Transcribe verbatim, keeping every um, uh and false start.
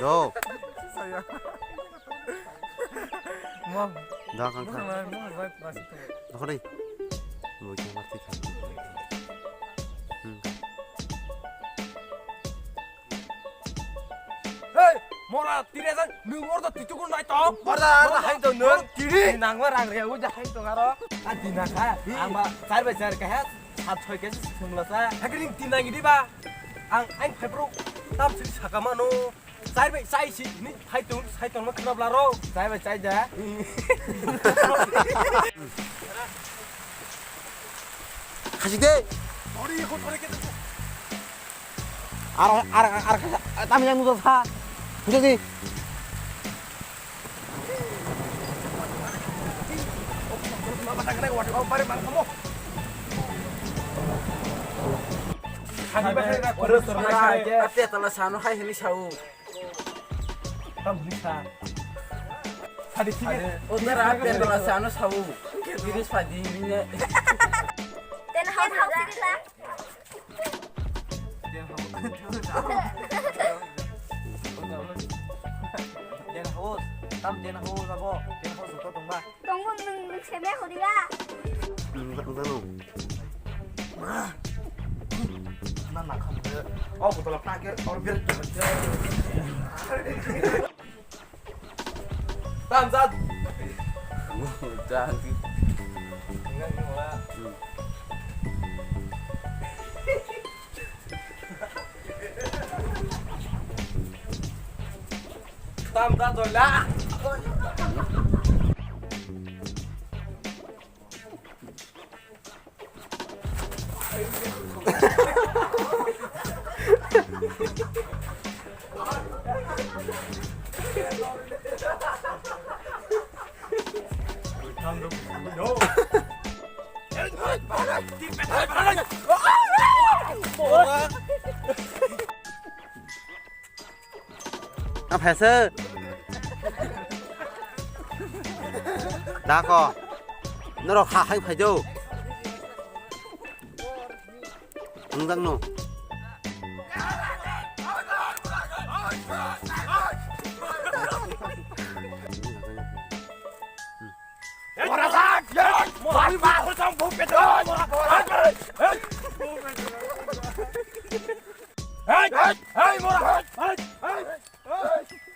Oh. Mo. Da kang kang. Mo, mo, mo, mo, mo. Dokho dei. Bo khe ma thik kha. Hmm. Hey, mora, tini jang, nung mor da titu kun nai to. Mor da, ar da hai to nung. Tini. Nang ma rang re, uja hai to ngaro. A dina kha, ang ba, char bai char kha, sat soi kg sumla sa. Hakring tin nang di ba. Ang, ang phai pro, tam sini sakama no. Chai bai chai si, ni hai tong, hai tong ma khna bla ro. Chai bai chai da. Khasi de. Ar, ar, ar, ar, tam yang nujak sa. Nujak di. Khani ba khani ra, oro sora hai. Ate tala sano hai hini sau. Tam hini sa. Sadi sini. O tara pen dola sano sau. Diri sadi hini ne. Ten house house sini la. Ten house. Ten house. Tam ten house abo. Ten house to tongba. Tongbo nung nung seme horiya. Nung nung. Na na khamde. Oh, botol plug er or bir. Tam jat. Jat. Tam jat dola. A phaisa. Dako. Norok ha hai phaido. Wngjak no. Hey, hey, hey, mora, hey, hey, hey.